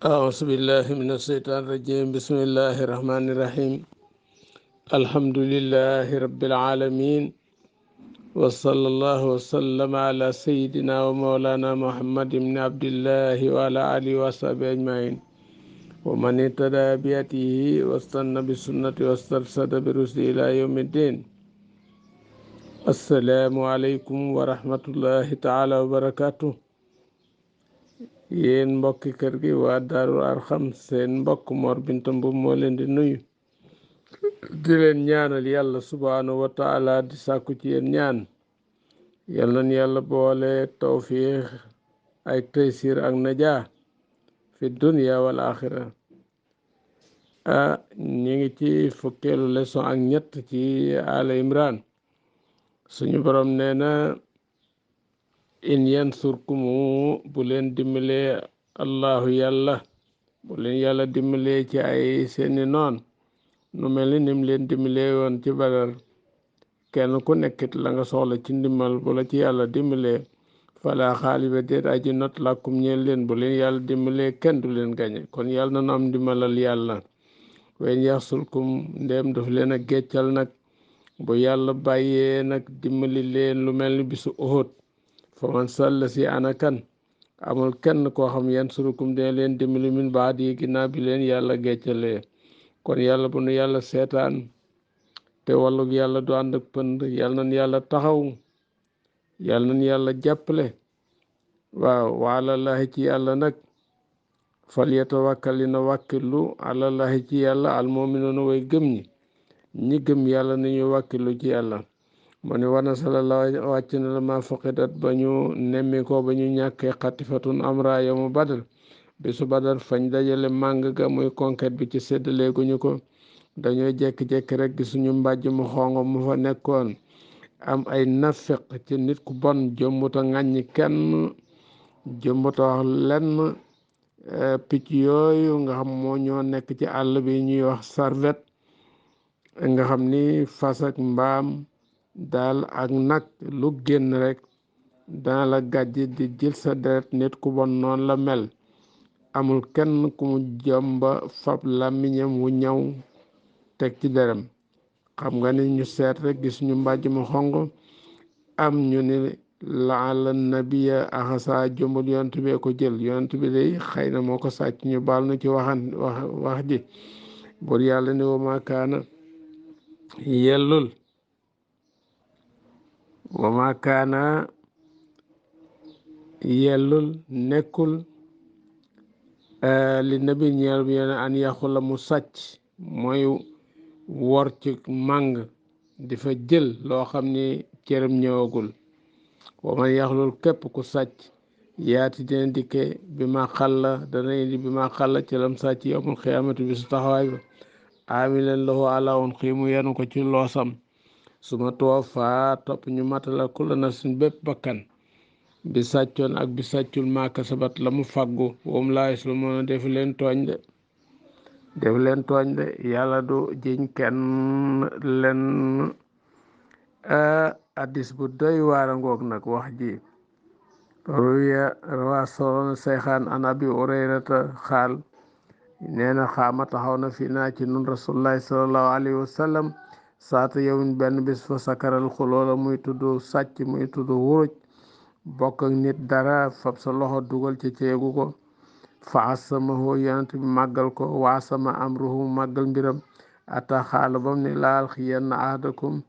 أعوذ بالله من الشيطان الرجيم بسم الله الرحمن الرحيم الحمد لله رب العالمين وصلى الله وسلم على سيدنا ومولانا محمد بن عبد الله وعلى آله وصحبه أجمعين ومن اهتدى بهديه واستنى بسنته واسترشد برشده إلى يوم الدين. السلام عليكم ورحمة الله تعالى وبركاته. yéen mbokki kër gi waa Daaru Arxam seen mbokk Mor Binta Mbuub moo leen di nuyu di leen ñaanal yàlla subhaanahu wa taala di sàkku ci yéen ñaan yal nañ yàlla boole tawfiix ay taysir ak najaa fi dunya wal axira. ñi ngi ci fukkeelu leçon ak ñett ci Ala Imran. suñu borom nee na in yansurkumu bu leen dimbalee allahu yàlla bu leen yàlla dimbalee ci ay seeni noon nu mel ni nim leen dimbalee woon ci Badar, kenn ku nekkit la nga soxla ci ndimbal bu la ci yàlla dimbalee fala xaaliba déet aji not làkkum ñeel leen. bu leen yàlla dimbalee kenn du leen gañe, kon yàlla na nu am ndimbalal yàlla. wen yaxsulkum ndéem daf leen a géccal nag, bu yàlla bàyyee nag dimbali leen lu mel ni bisu Uhud, fa man sàll si anakan amul kenn koo xam yansurukum dina leen dimbali min baadi ginnaaw bi leen yàlla géccalee. kon yàlla bu nu yàlla seetaan te wàllug yàlla du ànd ak pënd. yàlla nan yàlla taxaw, yàlla nan yàlla jàppale. waaw waalallaahi ci yàlla nag fal yatawakkali na wàkkilu alallaahi ci yàlla almu'minuuna way gëm ñi gëm yàlla ni ñu wàkkilu ci yàlla. mu ne war na sallallahu wàcc na la ma faqidat ba ñu nemmi ko ba ñu ñàkkee xatifatun amra yawmu badr bisu badar fañ dajale màng ga muy conquête bi ci séddaleeguñu ko. dañoo jekki-jekki rek gisuñu mbàjj mu xongo mu fa nekkoon am ay nafiq ci nit ku bon, jëmbuta ŋàññi kenn, jëmbuta wax lenn. picc yooyu nga xam moo ñoo nekk ci àll bi ñuy wax sarvet, nga xam ni fas ak mbaam daal ak nag lu génn rek dana la gàjj di jël sa deret. nit ku bon noonu la mel. amul kenn ku mu jomba fab làmmiñam wu ñaw teg ci derem. xam nga ni ñu seet rek gis ñu mbàjj mu xong, am ñu ni laala nabiya axasa jombul yonent bee ko jël. yonent bi day xëy na moo ko sàcc, ñu baal na ci wax ji. bur yàlla ni wa ma kaana yellul wa ma kaana yellul nekkul li nabi ñeel bi yene an yàqu la mu sàcc, mooy wor ci màng di fa jël loo xam ni cëram ñëwagul. wa man yaxlul képp ku sàcc yaati dina dikke bi ma xalla dana indi bi ma xalla ci lam sàcc yawmul xiyaamati bi su taxawaay ba amilan lahu alawun xiimu yenu ko ci loosam. suma tuwaffa topp ñu matala kulla nafsin bépp bakkan bi sàccoon ak bi sàccul maaka sabat la mu fàggu woom laa yuslamuna def leen tooñ de yàlla du jiñ kenn leen. addis bu doy waara ngoog nag wax ji. ruya rawa soloon sayxaan an abi hurayrata xaal nee na xaama taxaw na fi naa ci nun rasulullahi sallallahu alayhi wa sallam saata yowin benn bis fa sakaral xuloola muy tudd sàcc, muy tudd wuruj. bokk ak nit dara fab sa loxo dugal ci ceegu ko. fa asamahu yonent bi màggal ko, waasama amruhu màggal mbiram. ata xaala bam ni laal xiyanna ahdakum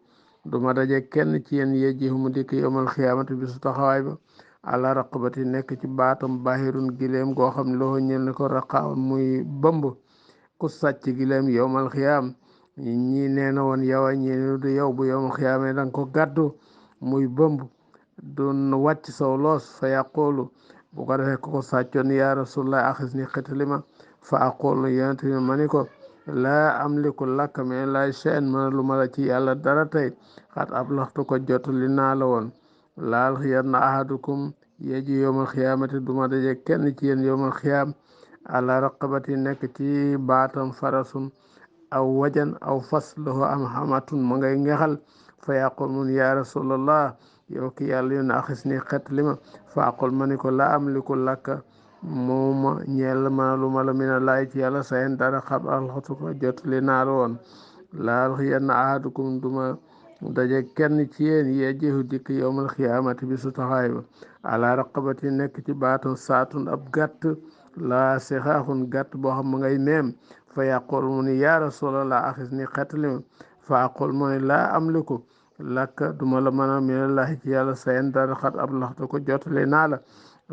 duma daje kenn ci yéen yejjihu mu dikk yowmal xiyaamati bi su taxawaay ba ala raqabati nekk ci baatam bahirun gileem goo xam ne loxo ñel ni ko raqaawun muy bëmb. ku sàcc gileem yowmal xiyaam ñi nee na woon yow a ñi du yow. bu yowmal xiyaamee danga ko gàddu muy bëmb dun wàcc saw loos. fa yaqulu bu ko defee ko sàccoon ya rasulullah axis ni xetalima. fa aqulu yonent bi ma ni ko laa amliku lakka mais lay chaine mana lu ma la ci yàlla dara tey xat ab laxtu ko jot li naa la woon. laal xiyar na ahadukum yeji yowmal xiyaamati duma daje kenn ci yéen yowmal xiyaam ala raqabati nekk ci baatam farasun aw wajan aw fas lahu am xamatun ma ngay ngexal. fa yaqul mun ya rasulallah yow ki yàlla yoon axis ni xet li ma. fa aqul ma ni ko la amliku lakka mooma ñeel ma lu ma la mina laay ci yàlla sayen dara xab alxatu ko jotali naa la woon laal yenn ahadukum duma daje kenn ci yéen yee jihu dikk yowmal xiyaamati bi su taxaay ba ala raqabati nekk ci baatam saatun ab gàtt laa sixaaxun gàtt boo xam ma ngay meem fa yàqool mu ni yaa rasulallah axis ni xettali ma fa aqul mu ni laa amliku lakka duma la mën a minallahi ci yàlla sayen dara xat ab laxtu ko jotali naa la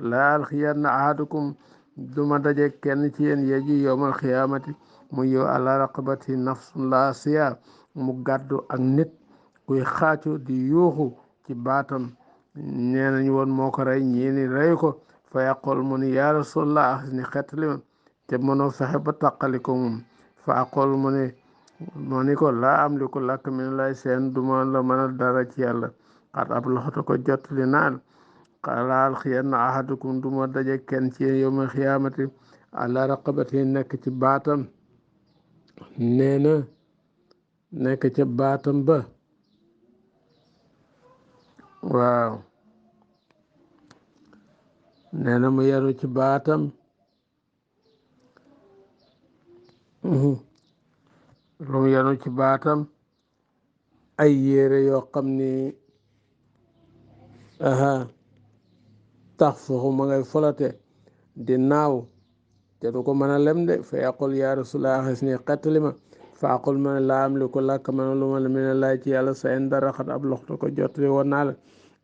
laal xiyanna ahadukum duma daje kenn ci yéen yeji yowmal xiyaamati mu yow ala raqabati nafsun laa siya mu gàddu ak nit kuy xaacu di yuuxu ci baatam nee nañu woon moo ko rey ñii ni rey ko fa yaqol mu ni yaa rasulallah axis ni xettali ma te mënoo fexe ba taqali ko moom fa aqul mu ni ko laa am li ko làkk min lay seen duma la mën a dara ci yàlla xat ab loxoto ko jottali naan xalaal xiyanna ahadukum duma daje kenn ci yawma xiyaamati ala raqabati nekk ci baatam nee na nekk ca baatam ba waaw nee na mu yaru ci baatam lu mu yaru ci baatam ay yére yoo xam ni tax foofu ma ngay folate di naaw te du ko mën a lem de fa yaqul yaa rasulallah xis ni xettali ma fa aqul ma ne laa am li ko làkk ma ne lu ma la mi ne laay ci yàlla sa en dara xat ab loxto ko jottali woon naa la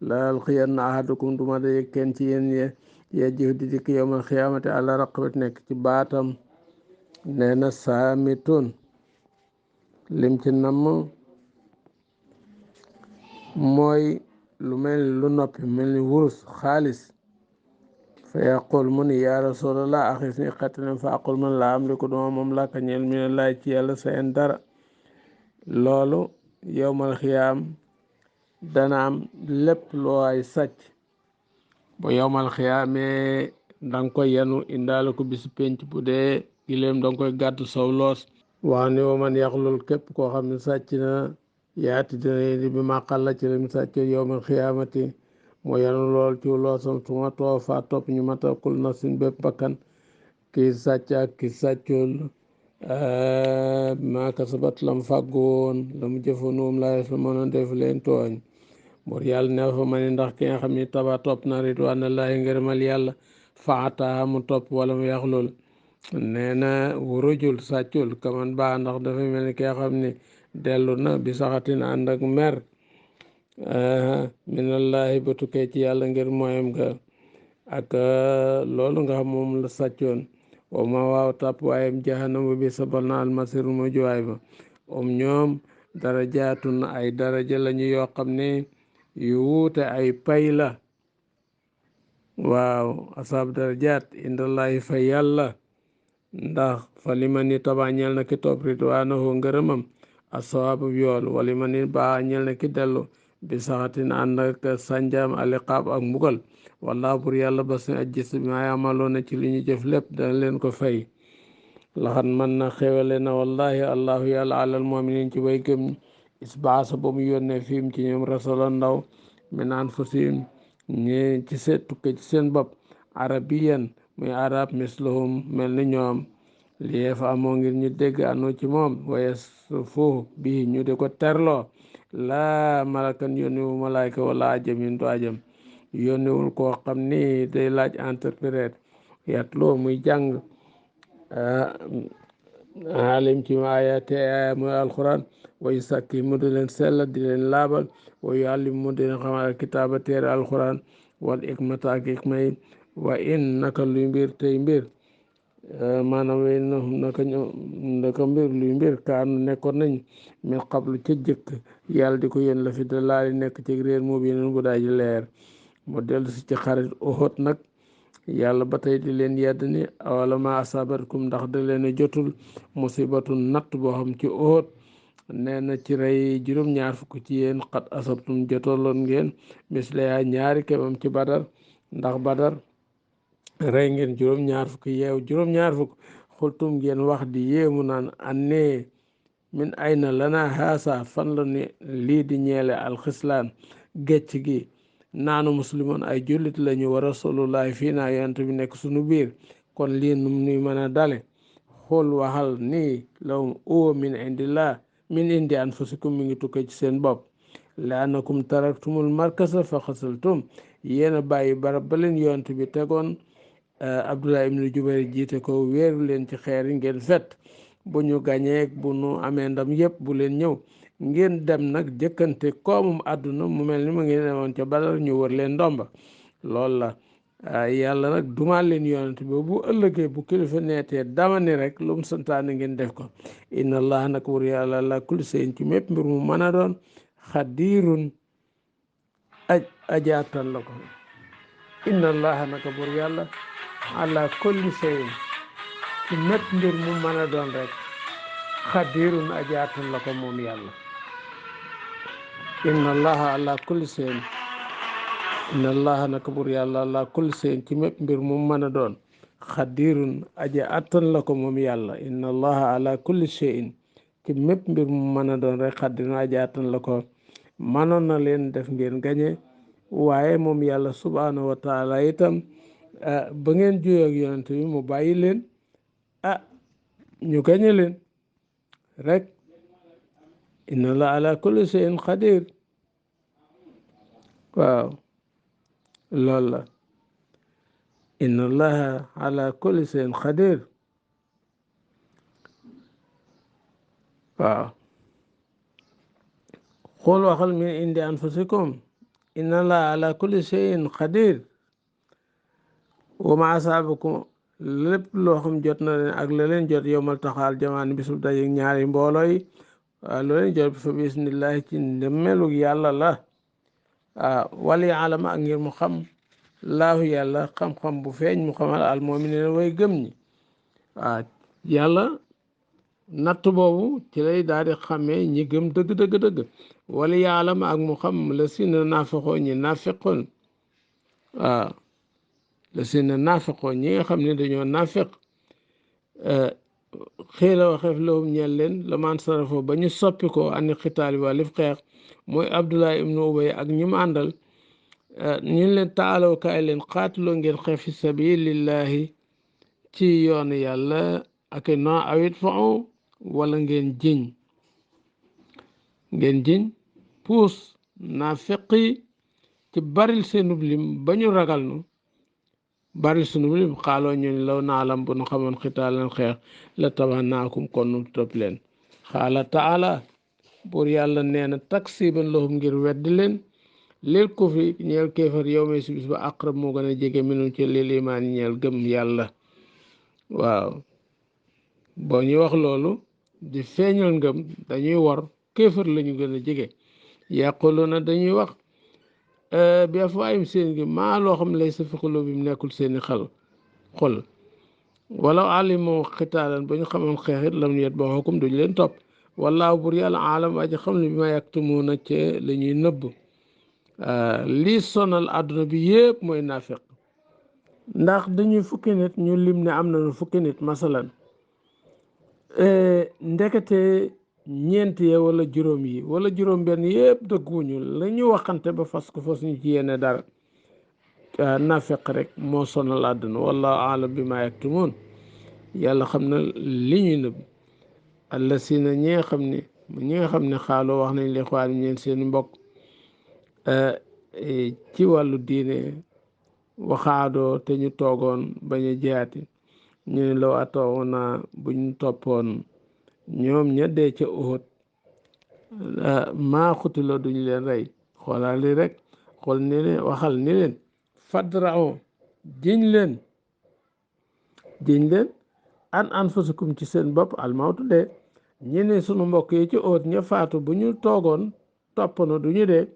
laal xiyanna ahadukum duma daje kenn ci yéen ye jëf di dikk yowmal xiyaamati àla raqabat nekk ci baatam nee na saamitun lim ci namm mooy lu mel ni lu noppi mel ni wurus xaalis fa yaqul mu ni yaa rasulallah axis ni xettali fa aqul man laa am li ko duma moom làkka ñeel mi ne laay ci yàlla sa en dara loolu yowmal xiyaam dana am lépp loo ay sàcc ba yowmal xiyaamee danga koy yanu indaale ko bisu penc bu dee giléem danga koy gàddu saw loos wax ni wa man yaxlul képp koo xam ne sàcc na yaati dina indi bi màqalla ci lim sàcc yowmal xiyaamati moo yanu lool ci loosam su ma too faa topp ñu ma takkul na suñ bépp bakkan kii sàcc ak ki sàccul maa kasabat lam fàggu woon la mu jëfoon moom laa sa mënoon def leen tooñ bor yàlla ne fa ma ne ndax ki nga xam ne taba topp na ridwaanallaahi ngërëmal yàlla faata mu topp wala mu yaxlul nee na wurujul sàccul kaman baa ndax dafa mel ni ki nga xam ne dellu na bi saxatin ànd ak mer minallahi ba tukkee ci yàlla ngir moyam ga ak loolu nga xam moom la sàccoon wa ma waaw tàpp waayam jahannama bi sabal na almasiru mu juwaay ba ñoom darajaatun ay daraja lañu yoo xam ne yu wuute ay pay la waaw asaab darajaat indallahi fa yàlla ndax fa liman ni taba ñeel na ki topp ridwaanahu ngërëmam asawaabu yool wali man ni baa ñeel na ki dellu bi saxatin ànd ak sànjaam aliqaab ak mbugal wallaahu bur yàlla bas na ajjis bi maa yamaloona ci li ñu jëf lépp dana leen ko fay laxat man na xewale na wallahi allahu yàlla alal mu'minin ci way gëm isbaasa ba mu yónnee fiim ci ñoom rasula ndaw min anfusihim ñi ci seen tukke ci seen bopp arabiyan muy arab mislahum mel ni ñoom liyee fa amoo ngir ñu dégg anu ci moom waye foofu bii ñu di ko terloo laa malakan yónniwul malaayka wala ajamin du ajam yónniwul koo xam ni day laaj interprète yatloo muy jàng alim ci ayate aya mooy alquran wayu sàkki mu di leen sell di leen laabal wayu àllim mu di leen xamal kitaaba téere alquran wal ikmata ak ikma yi wa in naka luy mbir tey mbir maanaam way naka mbir luy mbir kaanu nekkoon nañ min qablu ca jëkk yàlla di ko yéen la fi da laali nekk ci réer moo bi neen bu daaji leer mu dellu si ci xarit Uhud nag yàlla ba tey di leen yedd ni awala ma asabatkum ndax da leen a jotul musibatun natt boo xam ci Uhud nee na ci rey juróom-ñaar fukk ci yéen xat asabtum jotoloon ngeen misleya ñaari kemam ci Badar ndax Badar rey ngeen juróom-ñaar fukk yeew juróom-ñaar fukk xultum ngeen wax di yéemu naan annee min ayna lana haasa fan la ni lii di ñeele alxislaan gécc gi naanu muslimoon ay jullit lañu wa rasulullahi fii naa yonent bi nekk sunu biir kon lii num nuy mën a dale xool waxal nii lawum uwa min indi anfusikum mi ngi tukkee ci seen bopp la annakum taraktumul markasa fa xasaltum yéen a bàyyi barab ba leen yonent bi tegoon Abdullah ibnu Jubayr jiite ko wéeru leen ci xeer yi ngeen fet bu ñu gañeek bu nu amee ndam yépp bu leen ñëw ngeen dem nag jëkkante koomum àdduna mu mel ni ma ngeen demoon ca Badar ñu wër leen ndomba loolu la yàlla nag dumaal leen yonent bi bu ëllëgee bu kilifa neetee dama ni rek lu mu santaane ngeen def ko inna allah nag wur yàlla la kulli seen ci mépp mbir mu mën a doon xadirun ajaatan la ko inna allah naka bur yàlla ala kulli seen ci mépp mbir mu mën a doon rek xadirun ajaatan la ko moom yàlla inna allaha ala kulli seen inna allaha naka bur yàlla ala kulli seen ci mépp mbir mu mën a doon xadirun aja attan la ko moom yàlla inna allaha ala kulli shay'in ci mépp mbir mu mën a doon rek xadirun aja attan la ko manoon na leen def ngeen gañe waaye moom yàlla subhanahu wa taala itam ba ngeen juyoo ak yonent bi mu bàyyi leen ñu gañe leen rek inna allaha ala kulli shay'in xadir waaw loolu la inna allaha ala kulli shay'in xadir waaw xool waxal min indi anfusikum inna allaha ala kulli shay'in xadir wa ma asaabakum lépp loo xam jot na leen ak la leen jot yowmal taxaal jamaan bisub daje ñaari mbooloo yi loo leen jot fa bismillahi ci ndemmelug yàlla la wali alama ak ngir mu xam laahu yàlla xam-xam bu feeñ mu xamal al mu'miniina way gëm ñi yàlla natt boobu ci lay daal di xàmmee ñi gëm dëgg wali alama ak mu xam la si na naafaqoo ñi naafeqoon la si na naafeqoo ñi nga xam ne dañoo naafeq xiila waxeef lahum ñeel leen la man sarafoo ba ñu soppi ko ani xitaali walif xeex mooy Abdullah ibnu Ubay ak ñi mu àndal ñu leen taalaw kaay leen xaatiloo ngeen xeex fi sabilillahi ci yoonu yàlla ak no awit fao wala ngeen jiñ puus naa feqi ci baril seenub lim ba ñu ragal nu baril seenub lim xaaloo ñu law naalam bu nu xamoon xitaalan xeex la tabanaakum kon nu topp leen xaala taala buur yàlla nee na taksiban lahum ngir weddi leen lil kufri ñeel kéefar yow may si bis ba aqrab moo gën a jege minum ci lil imaan yi ñeel gëm yàlla waaw boo ñuy wax loolu di feeñal ngëm dañuy war kéefar lañu gën a jege yaquluna dañuy wax bi afwaahim seen gi maa loo xam lay sa fi quluubihim nekkul seeni xol wala alimu xitaalan ba ñu xamoon xeexit lam yet ba xukum duñu leen topp wallaahu bur yàlla alam aji xam ne bi ma yaktumuuna ci la ñuy nëbb lii sonal àdduna bi yëpp mooy naafeq ndax dañuy fukki nit ñu lim ne am nañu fukki nit masalan ndekete ñeent ya wala juróom yi wala juróom benn yëpp dëgguwuñu la ñu waxante ba fas ñu ci yéene dara naafeq rek moo sonal àdduna wallaahu alam bi ma yaktumuun yàlla xam na li ñuy nëbb allasina ñi nga xam ne xaaloo wax nañ li xwaani ñeen seen mbokk ci wàllu diine waxaadoo te ñu toogoon bañ a jiyaati ñu ne law atoo na buñ toppoon ñoom ña dee ca Uhud maa xutiloo duñu leen rey xoolal li rek xool ni leen waxal ni leen fadrao jiñ leen an anfusakum ci seen bopp almawtu dee ñi ne sunu mbokk yi ci Uhud ña faatu bu ñu toogoon toppano duñu dee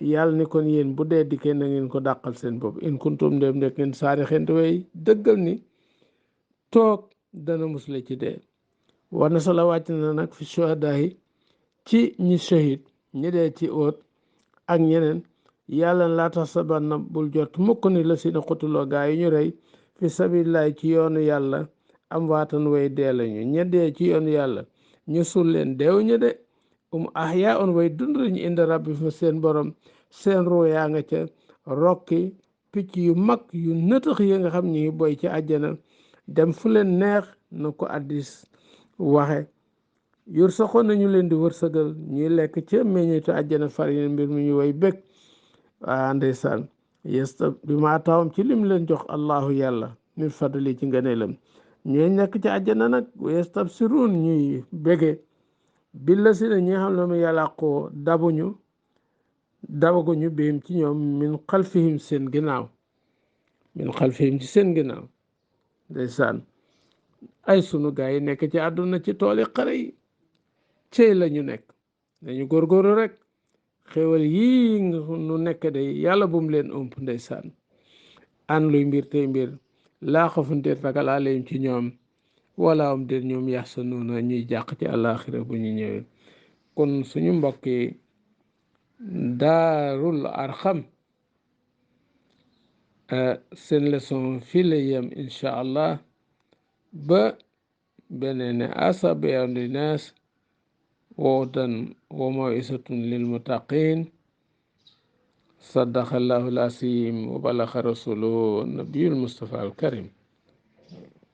yàlla ni kon yéen bu dee dikkee na ngeen ko dàqal seen bopp in kuntum ndem nekk ngeen saari xent way dëggal ni toog dana musle ci dee war na sala wàcc na nag fi shuhadaa yi ci ñi shahid ñi dee ci Uhud ak ñeneen yàlla laa tax saban na bul jot mukk ni la si na xutuloo gaa yi ñu rey fi sabilillahi ci yoonu yàlla am waatan way dee lañu ña dee ci yoonu yàlla ñu sul leen deew ñu de ahyaa on way dund lañu inda rabbi fa seen borom seen roo yaa nga ca rokki picc yu mag yu nëtëx yi nga xam ñi boy ci àjjana dem fu leen neex na ko addis waxe yur saxoon nañu leen di wërsëgal ñuy lekk ca meññeetu àjjana farine mbir mi ñu way bëgg waa ndeysaan yesta bi maa tawam ci lim leen jox allahu yàlla min fadli ci ngëneelam ñooy nekk ci àjjana nag yastabsiruun ñuy bége billa si na ñi xam ne mu yàlla ko dabaguñu biim ci ñoom min xalfihim seen ginnaaw min xalfihim ci seen ginnaaw ndeysaan ay sunu gaa yi nekk ci àdduna ci tooli xare yi cey la ñu nekk dañu góorgóorlu rek xéwal yii nu nekk de yàlla bu mu leen ëmp ndeysaan an luy mbir tey mbir laa xafun déet ragal alayhim ci ñoom wala am déet ñoom yaxsanuuna ñuy jàq ci àllaaxira bu ñu ñëwee kon suñu mbokk yi daarul arxam seen leçon fii la yem incha allah ba beneen asa bayaan linnaas وهدى وموعظة للمتقين صدق الله العظيم وبلغ رسوله النبي المصطفى الكريم